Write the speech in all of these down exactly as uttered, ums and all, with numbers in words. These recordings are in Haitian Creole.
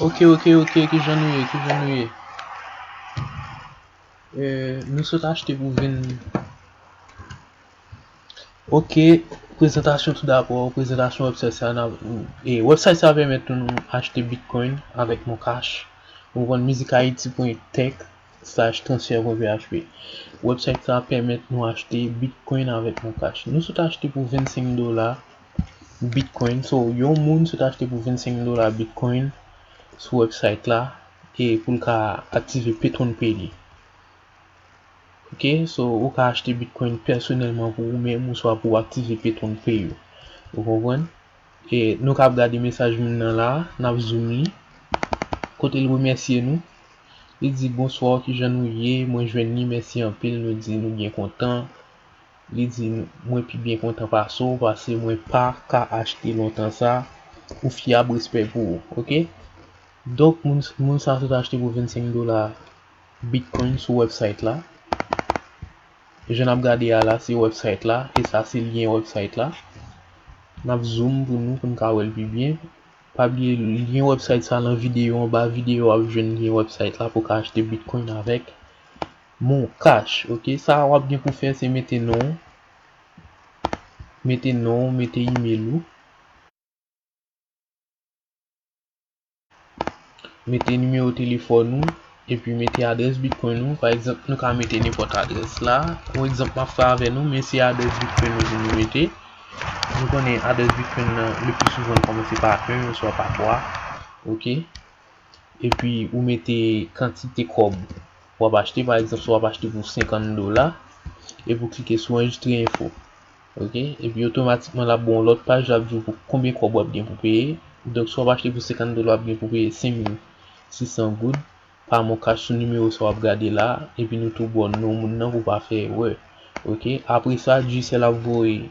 Ok, ok, ok, kijan nou ye, kijan nou ye? Eh, nou sot achte pou vin. Ok, prezantasyon tou dabò, prezantasyon website sa, e website sa pèmèt nou achte Bitcoin avèk Moncash. Ou konn music haiti point tech slash transfer point php. Website sa pèmèt nou achte Bitcoin avèk Moncash. Nou sot achte pou vennsenk dola Bitcoin. So, yon moun sot achte pou vennsenk dola Bitcoin sou website la e pou l ka aktive Petron Pay li. Ok, so ou ka achte Bitcoin pèsonèlman pou ou menm oswa pou w aktive Petron Pay ou. Ou konprann? E nou ka ap gade mesaj moun nan la, n ap zoom li. Kote l remèsye nou. Li di, "Bonswa, kijan nou ye? Mwen jwenn li, mèsi anpil." Nou di, "Nou byen kontan." Li di, "Mwen pi byen kontan pase w, paske mwen pa ka achte lontan sa. Ou fyab, respè pou ou." Ok? Donk, moun, moun sa sot achte pou vennsenk dola Bitcoin sou website la. Jan n ap gade a la, se website la, e sa se lyen website la. N ap zoom pou nou, pou n ka wè l pi byen. Pa bliye, lyen website sa nan videyo, anba videyo, w ap jwenn lyen website la pou w ka achte Bitcoin avèk Moncash. Ok, sa w ap gen pou fè, se mete non, mete non, mete email ou. Mete nimewo telefòn ou, epi mete adrès Bitcoin ou. Pa egzanp, nou ka mete nenpòt adrès la. Yon egzanp m ap fè avè nou, men se adrès Bitcoin nou pou nou mete. Nou konnen adrès Bitcoin nan, le pli souvan, l kòmanse pa en oswa pa twa. Ok? Epi, ou mete kantite kòb w ap achte. Pa egzanp, si w ap achte pou senkant dola, epi w klike sou anrejistre enfo. Ok? Epi otomatikman l ap ba w yon lòt paj, l ap di w pou konbyen kòb w ap gen pou peye. Donk, si w ap achte pou senkant dola, w ap gen pou peye senk mil sis san goud pa Moncash sou nimewo sa w ap gade la, epi nou tou ba w non moun nan pou w pa fè erè. Ok? Apre sa, Digicel ap voye,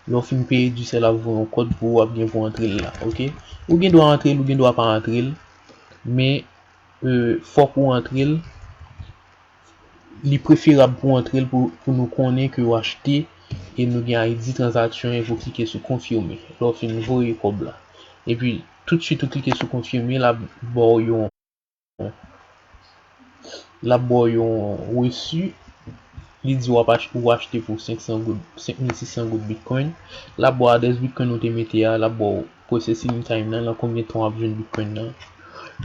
lè w fin peye, Digicel ap voye yon kòd pou ou, w ap gen pou antre l la. Ok? Ou gen dwa antre l, ou gen dwa pa antre l, men, eh, fòk ou antre l. Li preferab pou w antre l pou, pou nou konnen ke w achte e nou gen I D tranzaksyon epi w klike sou konfime lè w fin voye kòb la. Epi, toutswit ou klike sou konfime, l ap ba w yon, l ap ba w yon resi. Li di w ap ach-, ou achte pou senk san goud, senk mil sis san goud Bitcoin. L ap ba w adrès Bitcoin ou te mete a, l ap ba w processing time nan, nan konbyen tan w ap jwenn Bitcoin nan.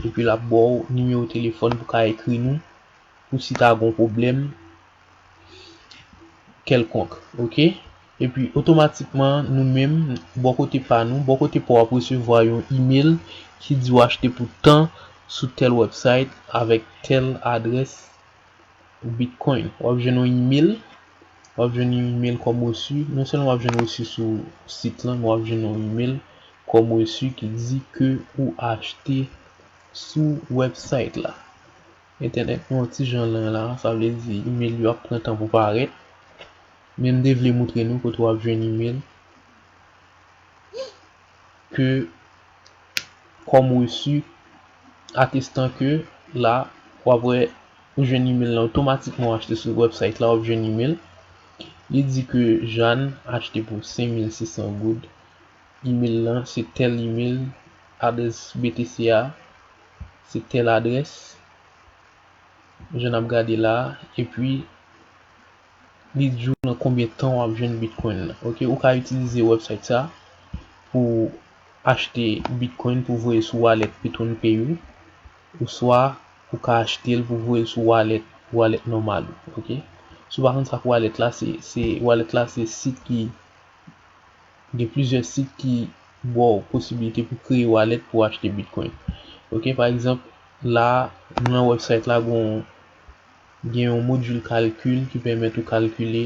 Epi l ap ba w nimewo telefòn pou ka ekri nou pou si ta gon pwoblèm kèlkonk, ok? Epi, otomatikman, nou menm, bò kote pa nou, bò kote pa w ap resevwa yon email ki di w achte pou tan sou tèl website avèk tèl adrès Bitcoin. W ap jwenn yon email, w ap jwenn yon email kòm resi. Non sèlman w ap jwenn resi sou sit lan, men w ap jwenn yon email kòm resi ki di ke ou achte sou website la. Entènèt nou yon ti jan len la, sa vle di email yo ap pran tan pou parèt. Men m te vle moutre nou kote w ap jwenn email ke kòm resi, atestan ke la, w ap wè ou jwenn email la otomatikman, w achte sou website la, w ap jwenn email. Li di ke Jeanne achte pou senk mil sis san goud. Email lan, se tèl email, adrès B T C a, se tèl adrès. Jan n ap gade la, epi li di w nan konbyen tan w ap jwenn Bitcoin nan. Ok, ou ka itilize website sa pou achte Bitcoin pou voye sou wallet Petron Pay ou, oswa ou ka achte l pou voye l sou wallet, wallet nòmal ou. Ok, si w pa konn sa k wallet la, se, se, wallet la se sit ki Gen plizyè sit ki ba w posiblite pou kreye wallet pou w achte Bitcoin. Ok, pa egzanp, la, nou nan website la, gon, gen yon modul kalkil ki pèmèt ou kalkile,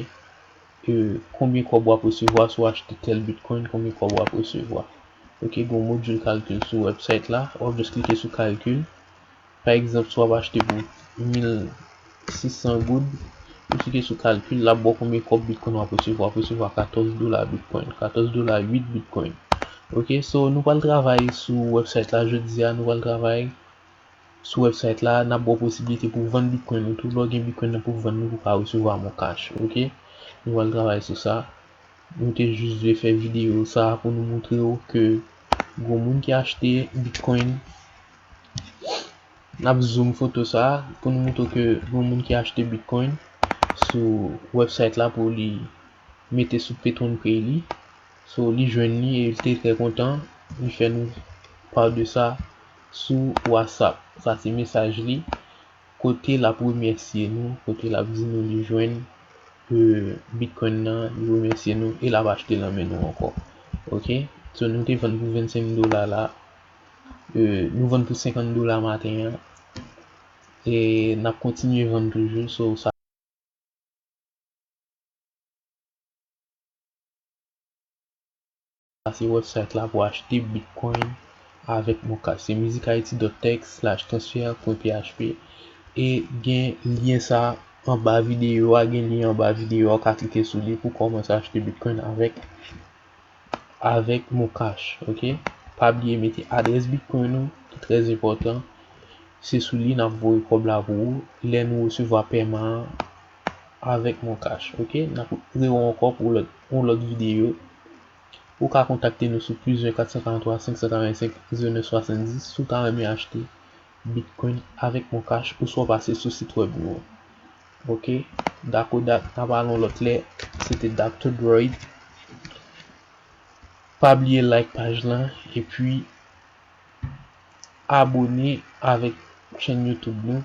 eh, konbyen kòb w ap resevwa si w achte tèl Bitcoin, konbyen kòb w ap resevwa. Ok, gon modul kalkil sou website la, w ap just klike sou kalkil. Pa egzanp, si w ap achte pou mil sis san goud, ou klike sou kalkil, l ap ba w konbyen kòb Bitcoin w ap resevwa. W ap resevwa katòz dola Bitcoin, katòz dola uit Bitcoin. Ok, so nou pral travay sou website la jodi a, nou pral travay sou website la, n ap ba w posiblite pou vann Bitcoin ou tou. Lè w gen Bitcoin nan pou vann li pou w ka resevwa Moncash, ok? Nou pral travay sou sa. Nou te jis vle fè videyo sa pou nou moutre w ke gon moun ki achte Bitcoin N ap zoom foto sa a pou nou montre ke gen moun ki achte Bitcoin sou website la pou li mete sou Patreon pay li. So, li jwenn li e li te trè kontan. Li fè nou pa de sa sou WhatsApp. Sa se mesaj li. Kote l ap remèsye nou, kote l ap di nou li jwenn, euh, Bitcoin nan, li remèsye nou e l ap achte l nan men nou ankò. Ok? So, nou te vann pou vennsenk dola la. Euh, nou vann pou senkant dola maten an. E n ap kontinye vann toujou. So, sa Sa se website la pou achte Bitcoin avèk Moncash. Se musichaiti dot tech slash transfer pwen php. E gen lyen sa anba videyo a, gen lyen anba videyo a, ou ka klike sou li pou kòmanse achte Bitcoin avèk, avèk Moncash, ok? Pa bliye mete adrès Bitcoin ou, ki trè enpòtan. Se sou li n ap voye kòb la pou ou. Lè nou resevwa pèman an avèk Moncash, ok? N ap rewè ankò pou lòt, yon lòt videyo. Ou ka kontakte nou sou plis yen kat san karanntwa senk san karansenk zewo nèf swasanndis si w ta renmen achte Bitcoin avèk Moncash oswa w pase sou sit wèb nou an. Ok, Dakoda, n ap pale yon lòt lè. Se te Doctor Droid. Pa bliye like paj lan epi abone avèk chèn YouTube nou.